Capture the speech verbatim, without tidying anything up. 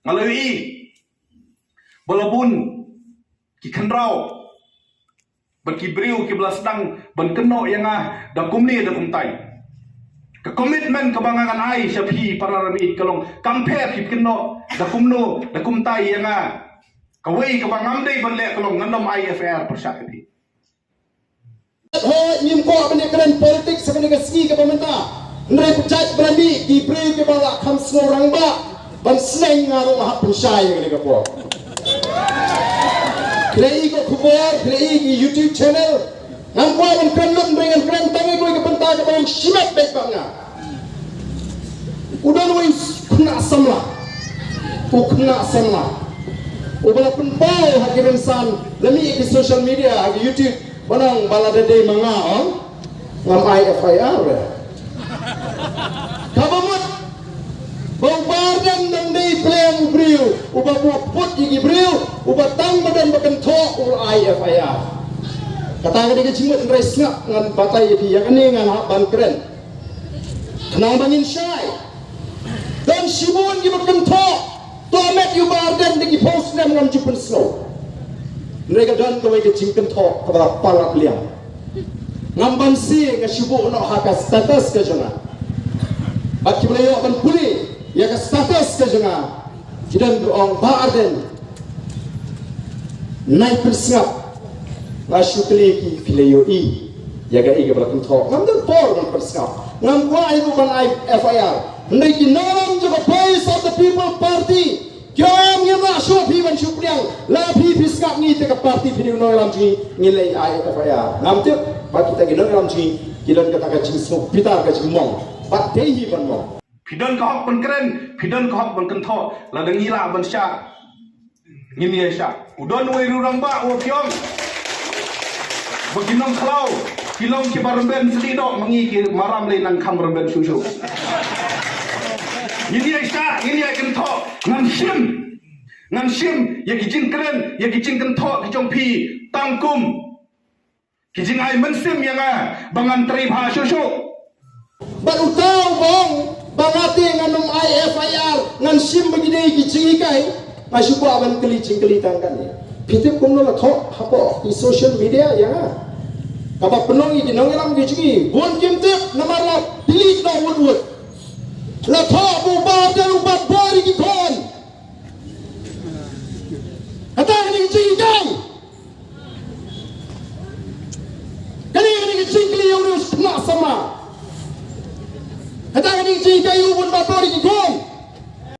Nga la ïohi ba la bun ki khynraw bad ki briew kiba la sdang ban kynnoh ïa nga da kumne da kumtai. Ka commitment kaba nga ngan ai sha phi para rangbah ka long kam pher phi kynnoh da kumno da kumtai ïa nga. Kawei kaba ngam dei ban leh ka long ngan ym ai F I R pyrshah ïa phi. Hooid, ngim kwah ban ïakren politics ha kane ka sngi kaba mynta. Hynrei pyrshah ba la mih ki briew kiba la kham sngew rangbah ban sneng, nga ruh nga hap pynshai ïa kane ka por. Phi la ïohi ka khubor, phi la ïohi ki YouTube channel. Ngam kwah ban kren lut, hynrei ngan kren tang ïa kawei ka bynta kaba ym shimet beit bad nga. U don uwei u khynnah samla. U khynnah samla uba la pynpaw ha ki rynsan, la mih ha ki social media, ha ki YouTube, ban ong ba lada dei ma nga, ong, ngam ai F I R. Kaba mut ba u Bah Ardent dang dei pleng u briew uba buh put ïa ki briew, uba tang ba don ba kynthoh u ai F I R. Kata ka dei ka jingmut, hynrei sngap, ngan batai ïa phi, ïa kane ngan hap ban kren. Khnang ba ngin shai. Don shibun kiba kynthoh, to met ïa u Bah Ardent da ki phew snem, ngam ju pynsngew. Hynrei ka don kawei ka jingkynthoh kaba palat liang. Ngam banse, nga shu buh noh ha ka status ka jong nga. Bad kiba la ïoh ban pule ïa ka status ka jong nga, ki don ba ong, Bah Ardent, nai pynsngap. Nga shu kylli ki, phi la ïohi ïa kaei kaba la kynthoh? Ngam don por ban pynsngap. Ngam kwah hi ruh ban ai F I R. Hynrei ki nongïalam jong ka Voice of the People Party ki ong, ngim lah shuh phi ban shu pdiang. La phi phi sngap ngi te ka party phi dei u nongïalam jong ngi, ngin leit ai F I R. Ngam tip ba kita ki nongïalam jong ngi ki don kata ka jingsngewbitar, ka jingmong. Bad dei hi ban mong. Phi don ka hok ban kren, phi don ka hok ban kynthoh, lada ngi lah ban shah, ngin ïa shah. U don uwei u rangbah uba phi ong ba ki nongkhlaw ki long kiba rben sdih doh, ma ngi ki maram lei nang kham rben shuh shuh. Ngin ïa shah, ngin ïa kynthoh, ngan shim, ngan shim ïa ki jingkren, ïa ki jingkynthoh ki jong phi tang kum ki jingai mynsiem ïa nga ba ngan trei bha shuh shuh. Bad uta uba ong ba nga te ngan ym ai F I R, ngan shim ba ki dei ki jinghikai, nga shu kwah ban kylli jingkylli tang kane. Phi tip kumno la thoh hapoh ki social media ïa nga? Kaba pynlong ïa ki nongïalam ki jong ngi, bun kim tip namar la delete noh wut wut. La thoh ba u Bah Ardent u bat bor.